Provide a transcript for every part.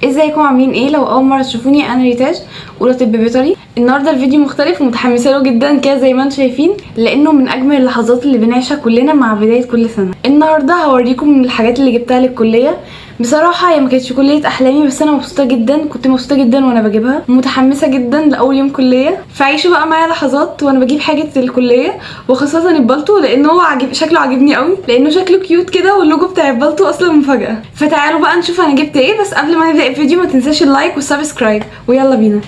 ازيكم عاملين ايه؟ لو اول مرة تشوفوني انا ريتاج اولى طب بيطري. النهارده الفيديو مختلف ومتحمسه له جدا كده زي ما انتم شايفين، لانه من اجمل اللحظات اللي بنعيشها كلنا مع بداية كل سنة. النهارده هوريكم من الحاجات اللي جبتها للكليه. بصراحة هي ما كانتش كليه احلامي، بس انا مبسوطة جدا، كنت مبسوطة جدا وانا بجيبها، متحمسة جدا لاول يوم كليه. فعيشوا بقى معايا لحظات وانا بجيب حاجة الكلية، وخاصة البالتو لان هو عاجب، شكله عاجبني قوي لانه شكله cute كده، واللوجو بتاع البالتو اصلا مفاجاة. فتعالوا بقى نشوف انا جبت ايه. بس قبل ما نبدا الفيديو ما تنساش ال like وال subscribe، ويلا بينا.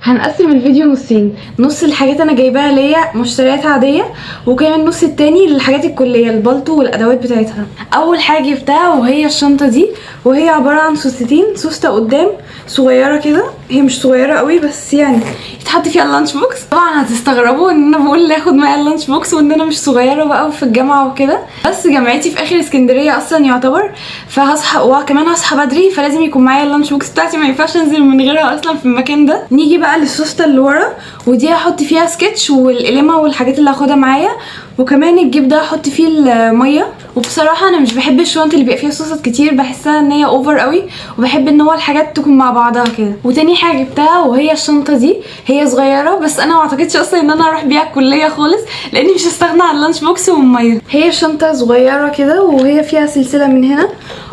هنقسم الفيديو نصين، نص الحاجات انا جايباها ليا مشتريات عادية، وكمان النص التاني للحاجات الكلية، البالتو والادوات بتاعتها. اول حاجة جبتها وهي الشنطة دي، وهي عبارة عن سوستين، سوسته قدام صغيرة كده، هي مش صغيرة قوي بس يعني يتحط فيها ال lunch box. طبعا هتستغربوا ان انا بقول اخد معايا ال lunch box وان انا مش صغيرة بقى وفي الجامعة وكده، بس جامعتي في اخر اسكندرية اصلا يعتبر، فهصحى وكمان هصحى بدري، فلازم يكون معايا ال lunch box بتاعتي، ما ينفعش انزل من غيرها اصلا في المكان ده. نيجي بقى للسوسته اللي ورا، ودي هحط فيها سكتش والقلمه والحاجات اللي هاخدها معايا، وكمان الجيب ده هحط فيه المية. وبصراحة انا مش بحب الشنط اللي بيبقى فيها سوست كتير، بحسها ان هي over قوي، وبحب ان هو الحاجات تكون مع بعضها كده. وتاني حاجة جبتها وهي الشنطة دي، هي صغيرة بس انا ما اعتقدش اصلا ان انا اروح بيها الكلية خالص، لاني مش هستغنى عن ال lunch box والمية. هي شنطه صغيرة كده، وهي فيها سلسلة من هنا،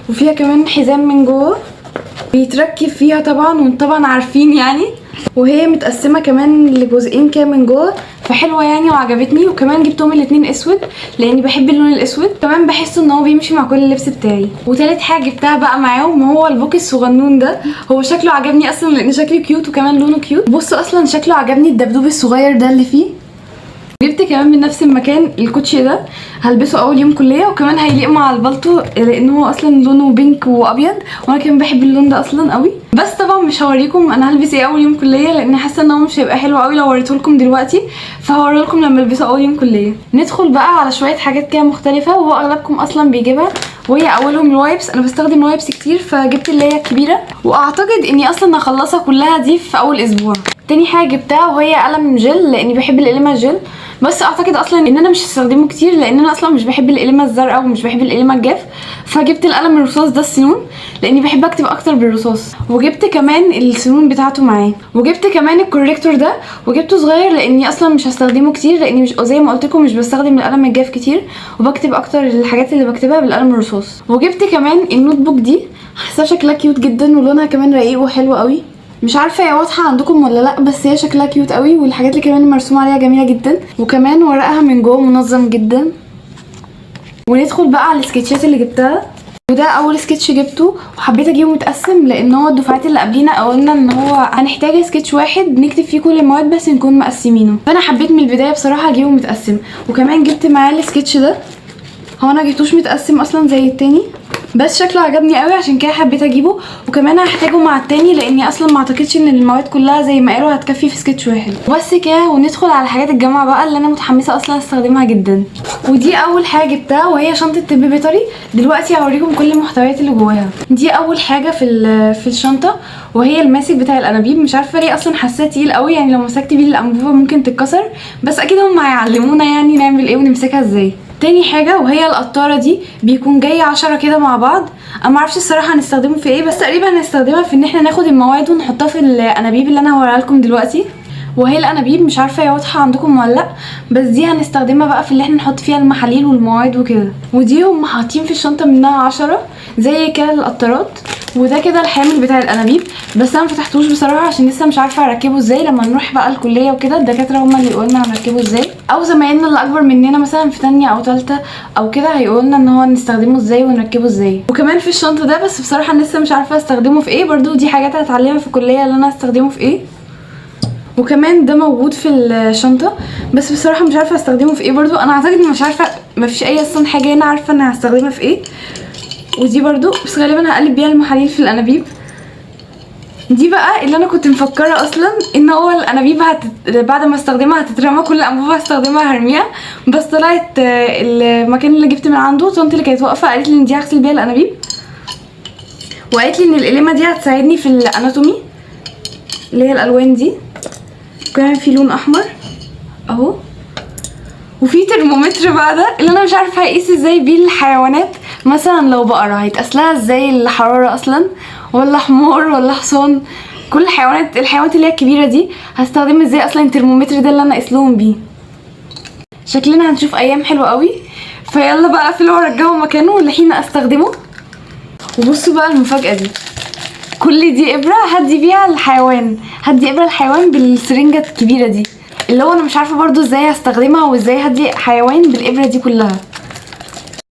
وفيها كمان حزام من جوه بيتركب فيها طبعا، وانتوا طبعا عارفين يعني. وهي متقسمه كمان لجزئين كده من جوه، فحلوه يعني وعجبتني. وكمان جبتهم الاتنين اسود لاني بحب اللون الاسود، كمان بحس ان هو بيمشي مع كل اللبس بتاعي. وتالت حاجة جبتها بقى معاهم هو البوك الصغنون ده، هو شكله عجبني اصلا لان شكله cute وكمان لونه cute. بصوا اصلا شكله عجبني، الدبدوب الصغير ده اللي فيه. جبت كمان من نفس المكان الكوتشي ده، هلبسه اول يوم كليه، وكمان هيليق مع البالتو لان هو اصلا لونه pink وابيض، وانا كمان بحب اللون ده اصلا قوي. بس طبعا مش هوريكم انا هلبس ايه اول يوم كليه، لان حاسه ان هو مش هيبقى حلو قوي لو وريته لكم دلوقتي، فهوريه لكم لما البسه اول يوم كليه. ندخل بقى على شوية حاجات كده مختلفة وهو اغلبكم اصلا بيجيبها، وهي اولهم ال wipes. انا بستخدم wipes كتير، فجبت اللي هي الكبيرة، واعتقد اني اصلا هخلصها كلها دي في اول اسبوع. تاني حاجة جبتها وهي قلم جل، لاني بحب القلمه الجل، بس اعتقد اصلا ان انا مش هستخدمه كتير لان انا اصلا مش بحب القلمه الزرقاء ومش بحب القلمه الجاف، فجبت القلم الرصاص ده السنون لاني بحب اكتب اكتر بالرصاص. وجبت كمان السنون بتاعته معاه، وجبت كمان ال corrector ده، وجبته صغير لاني اصلا مش هستخدمه كتير، لاني مش زي ما قلت لكم مش بستخدم القلم الجاف كتير، وبكتب اكتر الحاجات اللي بكتبها بالقلم الرصاص. وجبت كمان ال notebook دي، حاسه شكلها cute جدا ولونها كمان رقيق وحلو قوي، مش عارفه هي واضحة عندكم ولا لا، بس هي شكلها cute قوي، والحاجات اللي كمان مرسوم عليها جميلة جدا، وكمان ورقها من جوه منظم جدا. وندخل بقى على السكتشات اللي جبتها، وده اول سكتش جبته وحبيت اجيبه متقسم لان هو الدفعات اللي قبلينا قلنا ان هو هنحتاج سكتش واحد نكتب فيه كل المواد بس نكون مقسمينه، فانا حبيت من البداية بصراحة اجيبه متقسم. وكمان جبت معاه السكتش ده، هو انا جبتوش متقسم اصلا زي التاني، بس شكله عجبني قوي عشان كده حبيت اجيبه، وكمان هحتاجه مع التاني لاني اصلا ما اعتقدش ان المواد كلها زي ما قالوا هتكفي في سكتش واحد. وبس كده، وندخل على حاجات الجامعة بقى اللي انا متحمسة اصلا استخدمها جدا. ودي اول حاجة جبتها وهي شنطه طب بيطري. دلوقتي هوريكم كل المحتويات اللي جواها. دي اول حاجة في الشنطة، وهي الماسك بتاع الانابيب. مش عارفه ليه اصلا حاساه تقيل قوي، يعني لو مسكت بيه الانبوبة ممكن تتكسر، بس اكيد هم هيعلمونا يعني نعمل ايه ونمسكها ازاي. تاني حاجة وهي القطاره دي، بيكون جاي 10 كده مع بعض، انا معرفش الصراحة هنستخدمه في ايه، بس تقريبا هنستخدمها في ان احنا ناخد المواد ونحطها في الانابيب اللي انا هوريها لكم دلوقتي. وهي الانابيب مش عارفه هي واضحة عندكم ولا لا، بس دي هنستخدمها بقى في اللي احنا نحط فيها المحاليل والمواد وكده. ودي هم حاطين في الشنطة منها 10 زي كده القطارات. وده كده الحامل بتاع الانابيب، بس انا ما فتحتوش بصراحة عشان لسه مش عارفه اركبه ازاي. لما نروح بقى الكلية وكده الدكاترة هم اللي يقولوا لنا هنركبه ازاي، او زمايلنا اللي اكبر مننا مثلا في تانية او تالتة او كده هيقولوا لنا ان هو نستخدمه ازاي ونركبه ازاي. وكمان في الشنطة ده، بس بصراحة لسه مش عارفه استخدمه في ايه، برضو دي حاجات هتعلمها في الكلية اللي انا هستخدمه في ايه. وكمان ده موجود في الشنطة، بس بصراحة مش عارفه استخدمه في ايه برضو. انا اعتقد إن مش عارفه، مفيش اي اصلا حاجة هنا عارفه انا هستخدمها في ايه. ودي برضو بس غالبا هقلب بيها المحاليل في الانابيب. دي بقى اللي انا كنت مفكرة اصلا ان هو الانابيب بعد ما استخدمها هتترمى، كل انبوبة هستخدمها هرميها، بس طلعت المكان اللي جبت من عنده طنط اللي كانت واقفة قالت لي ان دي هغسل بيها الانابيب، وقالت لي ان القلمه دي هتساعدني في ال anatomy اللي هي الالوان دي. كمان في لون احمر اهو. وفي ترمومتر بقى، ده اللي انا مش عارفه هقيس ازاي بيه الحيوانات، مثلا لو بقرة هيتقاس لها ازاي الحرارة اصلا، ولا حمار ولا حصان، كل الحيوانات اللي هي الكبيرة دي هستخدم ازاي اصلا الترمومتر ده اللي انا اقيس لهم بيه. شكلنا هنشوف ايام حلوة قوي. فيلا بقى اقفله وارجعه مكانه لحين استخدمه. وبصوا بقى المفاجاة دي، كل دي ابره هدي بيها الحيوان، هدي ابره الحيوان بالسرنجه الكبيرة دي، اللي هو انا مش عارفه برضو ازاي هستخدمها وازاي هدي حيوان بالابره دي كلها.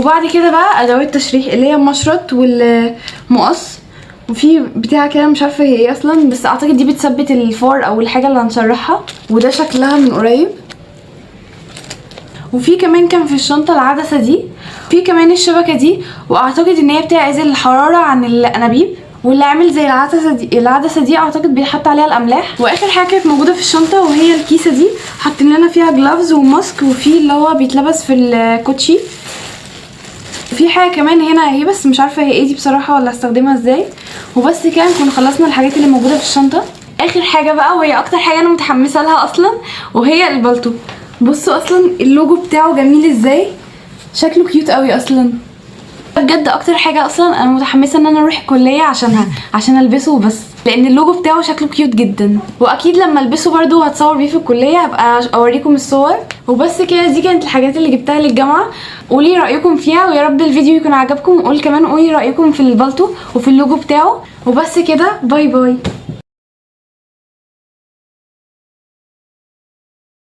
وبعد كده بقى ادوات تشريح اللي هي المشرط والمقص، وفي بتاع كده مش عارفه هي ايه اصلا، بس اعتقد دي بتثبت الفار او الحاجة اللي هنشرحها. وده شكلها من قريب. وفي كمان كان في الشنطة العدسة دي، في كمان الشبكة دي، واعتقد ان هي بتعزل الحرارة عن الانابيب. واللي عامل زي العدسة دي، العدسة دي اعتقد بيحط عليها الاملاح. واخر حاجة كانت موجودة في الشنطة وهي الكيسة دي، حاطين لنا فيها gloves و mask، وفي اللي هو بيتلبس في الكوتشي. في حاجة كمان هنا اهي بس مش عارفه هي ايه دي بصراحة ولا استخدمها ازاي. وبس كده نكون خلصنا الحاجات اللي موجودة في الشنطة. اخر حاجة بقى وهي اكتر حاجة انا متحمسة لها اصلا، وهي البلطو. بصوا اصلا اللوجو بتاعه جميل ازاي، شكله cute قوي اصلا بجد. اكتر حاجة اصلا انا متحمسة ان انا اروح الكلية عشانها، عشان البسه وبس، لان اللوجو بتاعه شكله cute جدا. واكيد لما البسه برضو هتصور بيه في الكلية، هبقى اوريكم الصور. وبس كده، دي كانت الحاجات اللي جبتها للجامعة. قولي رايكم فيها، ويا رب الفيديو يكون عجبكم. وقول كمان قولي رايكم في البلطو وفي اللوجو بتاعه. وبس كده، bye bye.